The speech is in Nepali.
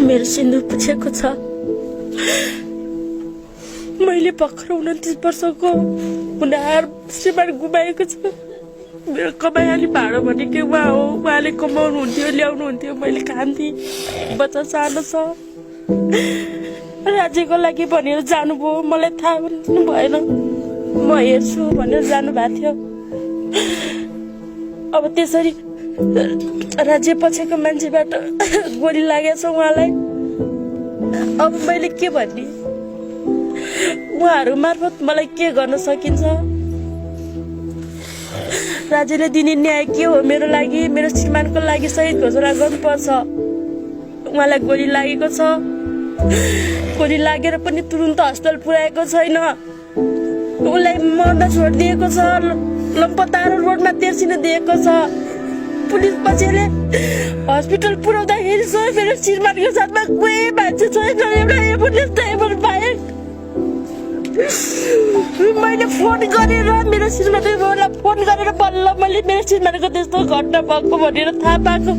मेरो सिन्दुर पुछेको छ। मैले भर्खर 29 वर्षको हुनहार श्रीमान गुमाएको छ। मेरो कमाइ अलि भाडो भनेको उहाँ हो। उहाँले कमाउनु हुन्थ्यो, ल्याउनु हुन्थ्यो, मैले खान्थेँ। बच्चा सानो छ। राज्यको लागि भनेर जानुभयो। मलाई थाहा पनि भएन, म हेर्छु भनेर जानुभएको थियो। अब त्यसरी राज्य पछिको मान्छेबाट गोली लागेको छ उहाँलाई। अब मैले के भन्ने? उहाँहरू मार्फत मलाई के गर्न सकिन्छ? राज्यले दिने न्याय के हो मेरो लागि? मेरो श्रीमानको लागि सही घोषणा गर्नुपर्छ। उहाँलाई गोली लागेको छ। गोली लागेर पनि तुरुन्त अस्पताल पुर्याएको छैन। उसलाई मर्न छोडिदिएको छ। लम्पतारो रोडमा तेर्सिन दिएको छ। पुलिस पछिले हस्पिटल पुर्याउँदाखेरि मेरो श्रीमानको साथमा कोही मान्छे छैन, एउटा एम्बुलेन्स ड्राइभर बाहेक। मैले फोन गरेर मेरो श्रीमानको फोन गरेर बल्ल मैले मेरो श्रीमानको त्यस्तो घटना भएको भनेर थाहा पाएको।